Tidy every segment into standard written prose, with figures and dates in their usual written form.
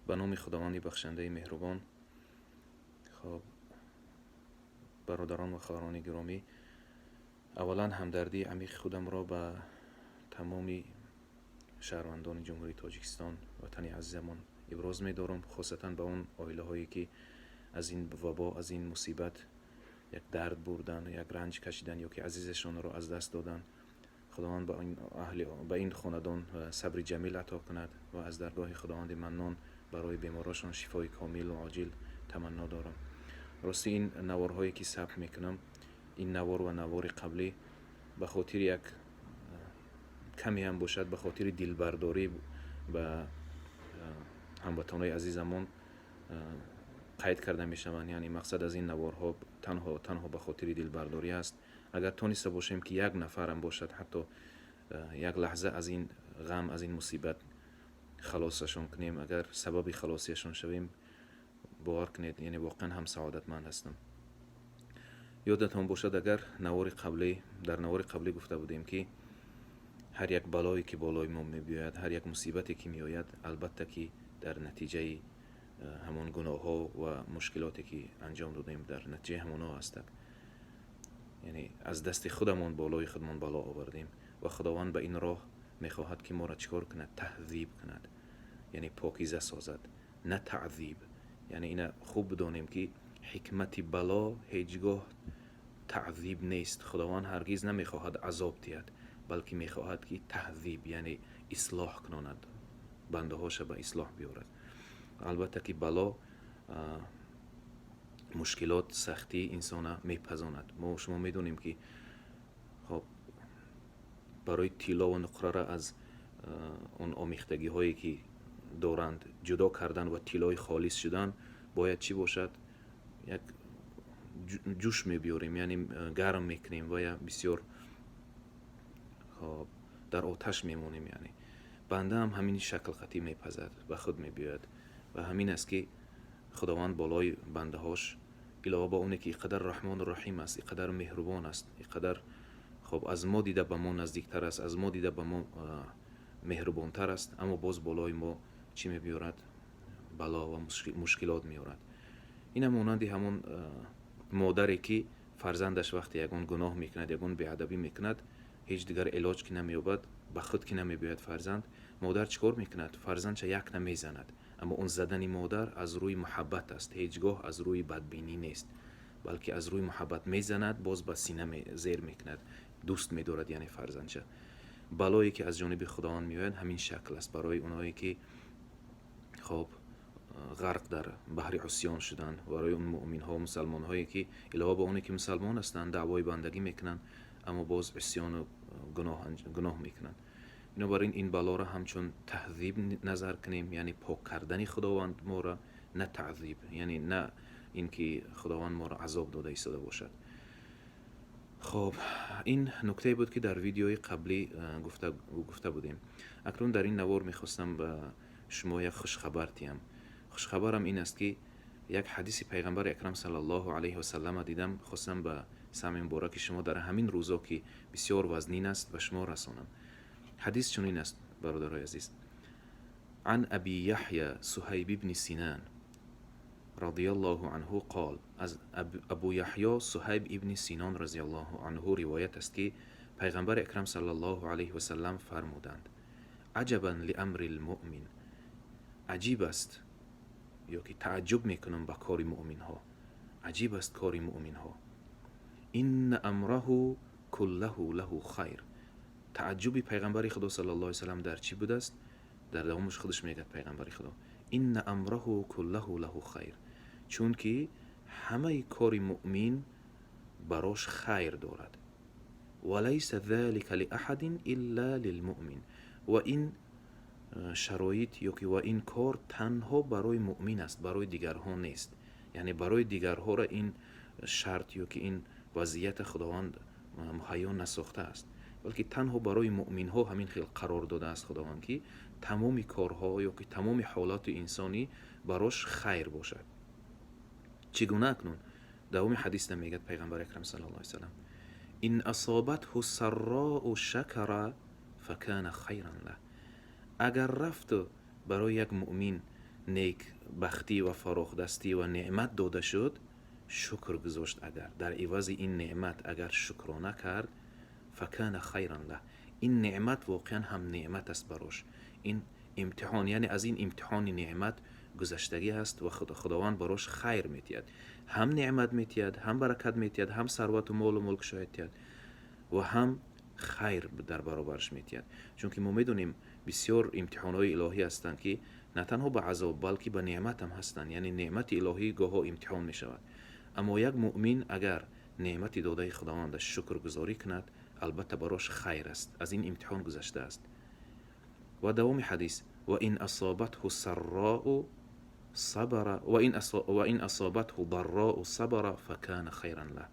Ба номи Худованди бахшандаи меҳрубон. Хоб, бародарон ва хоҳарони гиромӣ, аввалан ҳамдардии амиқи худамро ба тамоми шаҳрвандони Ҷумҳурии Тоҷикистон, ватани азизамон, иброз медорам, хосатан ба он оилаҳое, ки аз ин вабо, аз ин мусибат як дард бурдан, як ранҷ кашидан ё ки азизашонро аз даст доданд. Худованд ба ин аҳли, ба ин хонадон сабри ҷамил ато кунад ва аз даргоҳи Худованди Маннон барои беморошон шифои комилу оҷил таманно дорам. Рости, ин наворҳое, ки сабт мекунам, ин навор ва навори қаблӣ, ба хотири як каме ҳам бошад, ба хотири дилбардорӣ ба ҳамватанои азизамон қайд карда мешаванд. Яъне мақсад аз ин наворҳо танҳо ба хотири дилбардорӣ аст. Агар тониста бошем, ки як нафарам бошад, ҳатто як лаҳза аз ин ғам, аз ин мусибат халосашон кунем, агар сабаби халосияшон шавем, бовар кунед, яъне воқеан ҳам саодатманд ҳастам. Ёдатон бошад, агар навори қаблӣ, дар навори қаблӣ гуфта будем, ки ҳар як балое, ки болои мо мебиёяд, ҳар як мусибате, ки меояд, албатта ки дар натиҷаи ҳамон гуноҳҳо ва мушкилоте, ки анҷом додем, дар натиҷаи ҳамонҳо ҳастак. Яъне аз дасти худамон болои худмон бало овардем ва Худованд ба ин роҳ мехоҳад, ки моро чӣ кор кунад? Таҳзиб кунад, яъне покиза созад, на таъзиб. Яъне ина хуб бидонем, ки ҳикмати бало ҳеҷ гоҳ таъзиб нест. Худованд ҳаргиз намехоҳад азоб диҳад, балки мехоҳад, ки таҳзиб, яъне ислоҳ кунонад, бандаҳоша ба ислоҳ биёрад. Албатта ки бало, мушкилот, сахтӣ инсона мепазонад. Мо шумо медонем, ки хоб, барои тилло ва нуқрара аз он омехтагиҳое, ки доранд, ҷудо кардан ва тиллои холис шудан бояд чӣ бошад? Як ҷӯш мебиёрем, яъне гарм мекунем ва я бисёр хоб дар оташ мемонем. Яъне бандаам ҳамин шакл қатӣ мепазад, ба худ мебиёяд. Ва ҳамин аст, ки Худованд болои бандаҳош, илова ба оне ки ин қадар Раҳмону Раҳим аст, ин қадар меҳрубон аст, ин қадар хоб аз мо дида ба мо наздиктар аст, аз мо дида ба мо меҳрубонтар аст, аммо боз болои мо чӣ мебиёрад? Бало ва мушкилот меорад. Ина монанди ҳамон модаре, ки фарзандаш вақте ягон гуноҳ мекунад, ягон беадабӣ мекунад, ҳеҷ дигар илоҷ ки намеёбад, ба худ ки намебиёяд фарзанд, модар чӣ кор мекунад? Фарзандша як намезанад. Аммо он задани модар аз рӯи муҳаббат аст, ҳеҷ гоҳ аз рӯи бадбинӣ нест, балки аз рӯи муҳаббат мезанад, боз ба сина зер мекунад, дӯст медорад, яъне фарзандша. Балое, ки аз ҷониби Худованд меояд, ҳамин шакл аст барои оное, ки хоб ғарқ дар баҳри усён шуданд, барои он муъминҳо, мусалмонҳое, ки илова ба оне ки мусалмон ҳастанд, даъвои бандагӣ мекунанд, аммо боз усёну гуноҳ мекунанд. Бинобар ин ин балоро ҳамчун таҳзиб назар кунем, яъне пок кардани Худованд моро, на таъзиб, яъне на ин ки Худованд моро азоб дода истода бошад. Хоб, ин нуктае буд, ки дар видеои қаблӣ гуфта будем. Акнун дар ин навор мехостам ба шумо як хушхабар диҳам. Хушхабарам ин аст, ки як ҳадиси Пайғамбари Акрам саллаллоҳу алайҳи васаллама дидам, хостам ба самъи мубораки шумо дар ҳамин рӯзо, ки бисёр вазнин аст, ба шумо расонам. Ҳадис чунин аст, бародарои азиз: عن أبي يحيى صهيب بن سنان رضي الله عنه قال. Аз Абу Яҳё Суҳайб ибни Синон разиаллоҳу анҳу ривоят аст, ки Пайғамбари Акрам саллаллоҳу алайҳи васаллам фармуданд: عجبا لأمر المؤمن. Аҷиб аст ё ки тааҷҷуб мекунам ба кори муъминҳо, аҷиб аст кори муъминҳо. إن أمره كله له خير. Тааҷҷуби Пайғамбари Худо саллаллоҳу алайҳи васаллам дар чӣ будааст? Дар давомаш худаш мегӯяд Пайғамбари Худо: إن أمره كله له خير. Чунки ҳамаи кори муъмин барош хайр дорад. وليس ذلك لأحد إلا للمؤمن. Ва ин шароит ё ки ва ин кор танҳо барои муъмин аст, барои дигарҳо нест. Яъне барои дигарҳоро ин шарт ё ки ин вазъията Худованд муҳайё насохтааст, балки танҳо барои муъминҳо ҳамин хел қарор додааст Худованд, ки тамоми корҳо ё ки тамоми ҳолати инсонӣ барош хайр бошад. Чӣ гуна? Акнун давоми ҳадис мегӯяд Пайғамбари Акрам саллаллоҳу алайҳи васаллам: إن أصابته سراء شكر فكان خيرا له. Агар рафту барои як муъмин Некбахтӣ ва фарохдастӣ ва неъмат дода шуд, шукр гузошт. Агар дар ивази ин неъмат агар шукрона кард, فكان خيرا له, ин неъмат воқеан ҳам неъмат аст барош. Ин имтиҳон, яъне аз ин имтиҳони неъмат гузаштагӣ аст ва Худованд барош хайр метиҳад, ҳам неъмат метиҳад, ҳам баракат метиҳад, ҳам сарвату молу мулк шояд тиҳад ва ҳам хайр дар баробараш метиҳад. Чунки мо медонем, бисёр имтиҳонҳои илоҳӣ ҳастанд, ки на танҳо ба азоб, балки ба неъмат ҳам ҳастанд. Яъне неъмати илоҳӣ гоҳо имтиҳон мешавад. Аммо як муъмин агар неъмати додаи Худованда шукргузорӣ кунад, албатта барош хайр аст, аз ин имтиҳон гузаштааст. Ва давоми ҳадис: وإن أصابته سراء صبر وإن أصابته ضراء صبر فكان خيرا له.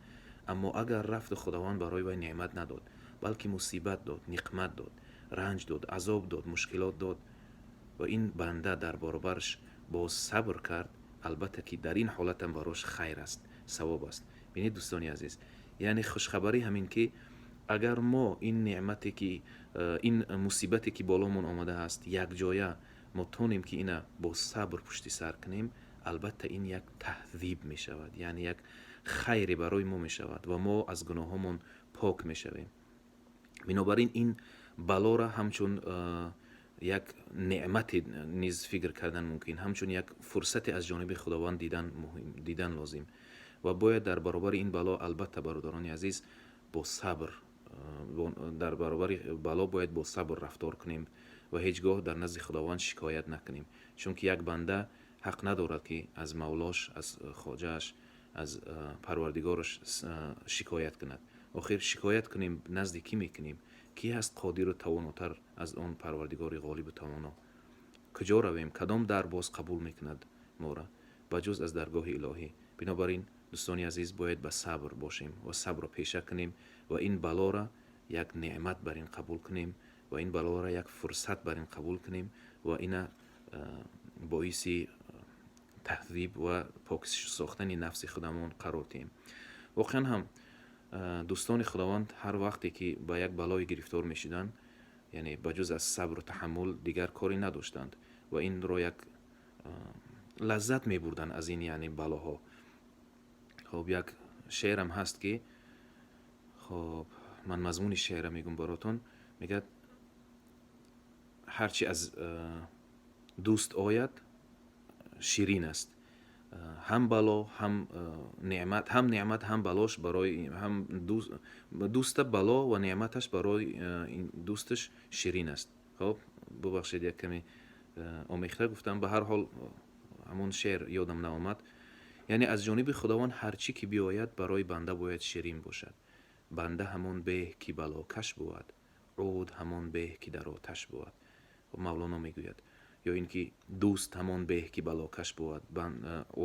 Аммо агар рафту Худованд барои вай неъмат надод, балки мусибат дод, ниқмат дод, ранҷ дод, азоб дод, мушкилот дод ва ин банда дар баробараш боз сабр кард, албатта ки дар ин ҳолатам барош хайр аст, савоб аст. Бинед, дӯстони азиз, яъне хушхабарӣ ҳамин ки агар мо ин неъмате ки ин мусибате ки боломон омадааст, якҷоя мо тонем ки ина бо сабр пушти сар кунем, албатта ин як таҳзиб мешавад, яъне як хайре барои мо мешавад ва мо аз гуноҳҳомон пок мешавем. Бинобар ин ин балора ҳамчун як неъмате низ фикр кардан мумкин, ҳамчун як фурсате аз ҷониби Худованд дидан муҳим, дидан лозим. Ва бояд дар баробари ин бало, албатта, бародарони азиз, бо сабр, дар баробари бало бояд бо сабр рафтор кунем ва ҳеҷ гоҳ дар назди Худованд шикоят накунем, чунки як банда ҳақ надорад, ки аз мавлош, аз хоҷааш, аз Парвардигораш шикоят кунад. Охир шикоят кунем, назди кӣ мекунем? Кӣ ҳаст қодиру тавонотар аз он Парвардигори ғолибу тавоно? Куҷо равем? Кадом дар боз қабул мекунад моро ба ҷуз аз даргоҳи илоҳӣ? Бинобар ин, дӯстони азиз, бояд ба сабр бошем ва сабрро пеша кунем ва ин балора як неъмат бар ин қабул кунем ва ин балора як фурсат бар ин қабул кунем ва ина боиси таҳзиб ва пок сохтани нафси худамон қарор диҳем. Воқеан ҳам дӯстони Худованд ҳар вақте ки ба як балое гирифтор мешуданд, яъне ба ҷуз аз сабру таҳаммул дигар коре надоштанд ва инро як лаззат мебурданд аз ин, яъне балоҳо. Хоб, як шеърам ҳаст, ки хоб, ман мазмуни шеъра мегӯм баротон. Мегӯяд: ҳарчи аз дӯст ояд, ширин аст, ҳам бало, ҳам неъмат, ҳам неъмат, ҳам балош барои ҳам дӯста бало ва неъматаш барои дӯсташ ширин аст. Хоб, бубахшед, як каме омехта гуфтам. Ба ҳар ҳол, ҳамон шеър ёдам наомад. Яъне аз ҷониби Худованд ҳар чӣ ки биёяд, барои банда бояд ширин бошад. Банда ҳамон беҳ, ки балокаш бувад, уд ҳамон беҳ, ки дар оташ бувад, Мавлоно мегӯяд. Ё ин ки дӯст ҳамон беҳ, ки балокаш бувад,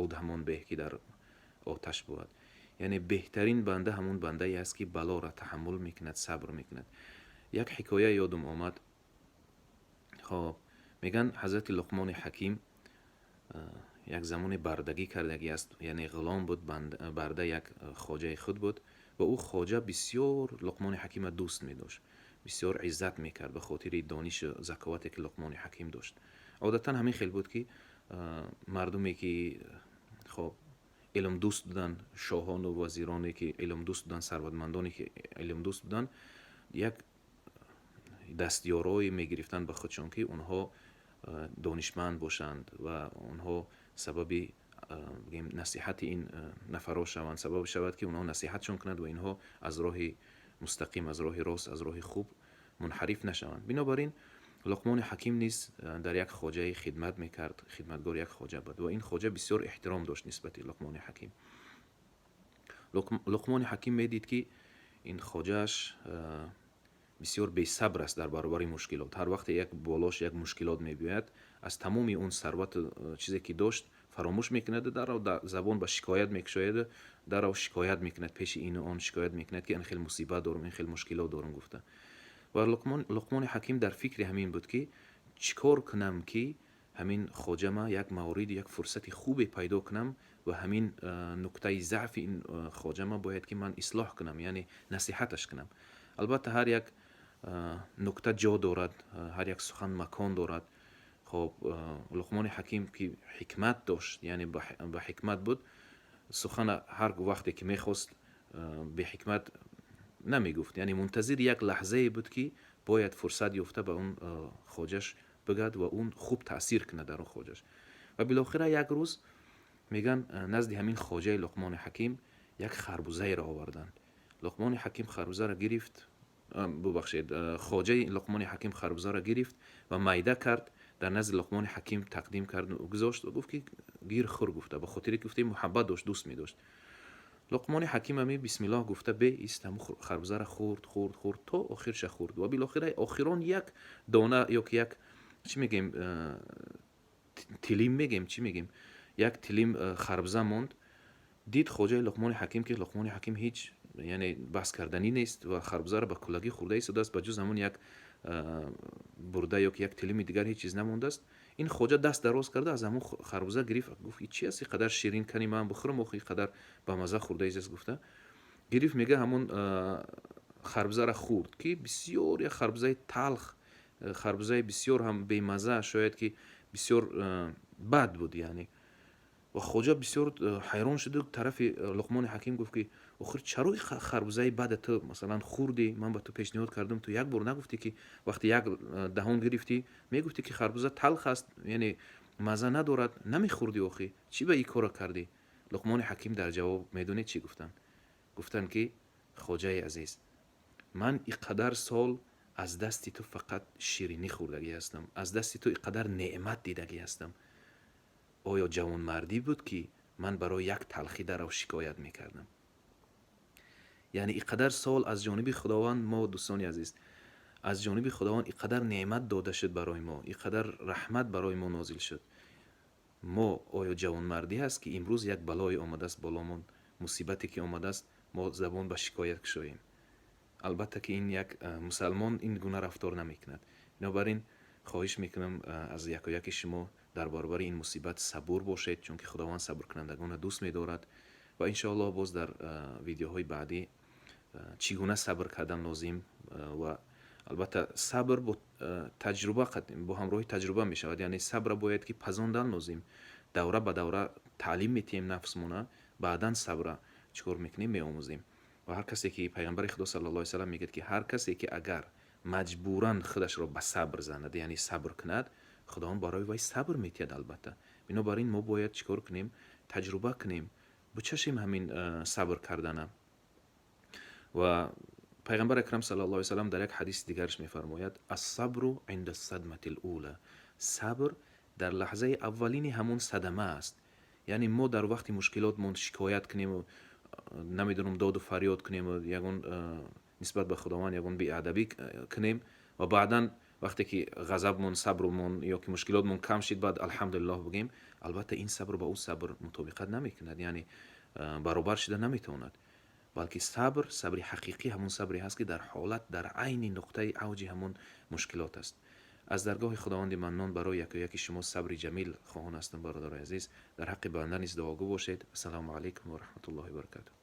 уд ҳамон беҳ, ки дар оташ бувад. Яъне беҳтарин банда ҳамон бандае аст, ки балоро таҳаммул мекунад, сабр мекунад. Як ҳикоя ёдум омад. Хоб, мегӯянд, ҳазрати Луқмони Ҳаким як замоне бардагӣ кардагӣ аст, яъне ғулом буд, барда як хоҷаи худ буд ва ӯ хоҷа бисёр Луқмони Ҳакима дӯст медошт, бисёр иззат мекард ба хотири донишу заковате, ки Луқмони Ҳаким дошт. Одатан ҳамин хел буд, ки мардуме ки хоб илмдӯст буданд, шоҳону вазироне ки илмдӯст буданд, сарватмандоне ки илмдӯст буданд, як дастёрое мегирифтанд ба худшон, ки онҳо донишманд бошанд ва онҳо сабаби, бигем, насиҳати ин нафарҳо шаванд, сабаб шавад, ки онҳо насиҳатшон кунад ва инҳо аз роҳи мустақим, аз роҳи рост, аз роҳи хуб мунҳариф нашаванд. Бинобар ин Луқмони Ҳаким низ дар як хоҷае хидмат мекард, хидматгори як хоҷа буд ва ин хоҷа бисёр эҳтиром дошт нисбати Луқмони Ҳаким. Луқмони Ҳаким медид, ки ин хоҷааш бисёр бесабр аст дар баробари мушкилот. Ҳар вақте як болош як мушкилот мебиёяд, аз тамоми он сарвату чизе ки дошт фаромӯш мекунаду дарав забон ба шикоят мекушояду дарав шикоят мекунад, пеши ину он шикоят мекунад, ки ин хел мусибат дорум, ин хел мушкилот дорум гуфта. Ва Луқмони Ҳаким дар фикри ҳамин буд, ки чӣ кор кунам, ки ҳамин хоҷама як мавриди, як фурсати хубе пайдо кунам ва ҳамин нуктаи заъфи ин хоҷама бояд ки ман ислоҳ кунам, яъне насиҳаташ кунам. Албатта, ҳар як нукта ҷо дорад, ҳар як сухан макон дорад. Хоб, Луқмони Ҳаким, ки ҳикмат дошт, яъне ба ҳикмат буд, сухана ҳар вақте ки мехост, беҳикмат намегуфт, яъне мунтазири як лаҳзае буд, ки бояд фурсат ёфта ба он хоҷаш бигӯяд ва он хуб таъсир кунад дар он хоҷаш. Ва билохира як рӯз, мегӯянд, назди ҳамин хоҷаи Луқмони Ҳаким як харбузаеро оварданд. Луқмони Ҳаким харбузаро гирифт, бубахшед, хоҷаи Луқмони Ҳаким харбузаро гирифт ва майда кард, дар назди Луқмони Ҳаким тақдим кард, гузошт ва гуфт, ки гир, хӯр, гуфта, ба хотире ки гуфта муҳаббат дошт, дӯст медошт. Луқмони Ҳаким ами бисмиллоҳ гуфта, беист ҳамун харбузаро хӯрд, хӯрд, хӯрд, то охирша хӯрд ва билохира охирон як дона ё ки як, чӣ мегӯем, тилим мегӯем, чӣ мегӯем, як тилим харбуза монд. Дид хоҷаи Луқмони Ҳаким, ки Луқмони Ҳаким ҳеҷ, яъне баҳс карданӣ нест ва харбузаро ба куллагӣ хӯрда истодааст, ба ҷуз ҳамун як бурда ё ки як тилими дигар ҳеҷ чиз намондааст. Ин хоҷа даст дароз карда, аз ҳамун харбуза гирифт, гуфт: «Чи аст, ин қадар ширин? Кани ман бихӯрам, охи ин қадар ба мазза хӯрда истааст», гуфта, гирифт, мега, ҳамун харбузаро хӯрд, ки бисёр як харбузаи талх, харбузаи бисёр ҳам бемазза, шояд ки бисёр бад буд, яъне. Ва хоҷа бисёр ҳайрон шуду тарафи Луқмони Ҳаким гуфт, ки охир чаро харбузаи бада ту, масалан, хӯрдӣ? Ман ба ту пешниҳод кардам, ту як бор нагуфтӣ, ки вақте як даҳон гирифтӣ, мегуфтӣ, ки харбуза талх аст, яъне мазза надорад, намехӯрдӣ. Охӣ чӣ ба ин корро кардӣ? Луқмони Ҳаким дар ҷавоб медонед чӣ гуфтанд? Гуфтанд, ки хоҷаи азиз, ман ин қадар сол аз дасти ту фақат ширинӣ хӯрдагӣ ҳастам, аз дасти ту ин қадар неъмат дидагӣ ҳастам. Оё ҷавонмардӣ буд, ки ман барои як талхӣ дарав шикоят мекардам? Яъне ин қадар сол аз ҷониби Худованд мо, дӯстони азиз, аз ҷониби Худованд ин қадар неъмат дода шуд барои мо, ин қадар раҳмат барои мо нозил шуд. Мо оё ҷавонмардӣ ҳаст, ки имрӯз як балое омадааст боломон, мусибате ки омадааст, мо забон ба шикоят кушоем? Албатта ки ин як мусалмон ин гуна рафтор намекунад. Бинобар ин хоҳиш мекунам аз якояки шумо, дар баробари ин мусибат сабур бошед, чунки Худованд сабркунандагонро дӯст медорад. Ва иншоаллоҳ боз дар видеоҳои баъдӣ чӣ гуна сабр кардан лозим, ва албатта сабр бо таҷруба, бо ҳамроҳи таҷруба мешавад, яъне сабра бояд ки пазондан лозим, давра ба давра таълим метиҳем нафсмона, баъдан сабра чӣ кор мекунем, меомӯзем. Ва ҳар касе ки, Пайғамбари Худо саллаллоҳу алайҳи васаллам мегӯяд, ки ҳар касе ки агар маҷбуран худашро ба сабр занад, яъне сабр кунад, Худованд барои вай сабр метиҳад, албатта. Бинобар ин мо бояд чӣ кор кунем? Таҷруба кунем, бичашем ҳамин сабр кардана. Ва Пайғамбар акрам саллаллоҳу алайҳи васаллам дар як ҳадиси дигараш мефармояд: الصبر عند الصدمة الأولى. Сабр дар лаҳзаи аввалини ҳамон садама аст. Яъне мо дар вақти мушкилотмон шикоят кунему, намедонам, доду фарёд кунему, ягон нисбат ба Худованд ягон беадабӣ кунем ва баъдан вақте ки ғазабмон, сабрумон ё ки мушкилотмон кам шид, баъд алҳамдулиллоҳ бигӯем, албатта ин сабр ба ӯ сабр мутобиқат намекунад, яъне баробар шуда наметавонад. Балки сабр, сабри ҳақиқӣ ҳамон сабре ҳаст, ки дар ҳолат, дар айни нуқтаи авҷи ҳамон мушкилот аст. Аз даргоҳи Худованди Маннон барои якояки шумо сабри ҷамил хоҳон ҳастам. Бародарои азиз, дар ҳаққи банда низ дуогӯ бошед. Ассалому алайкум ва раҳматуллоҳи баракатуҳ.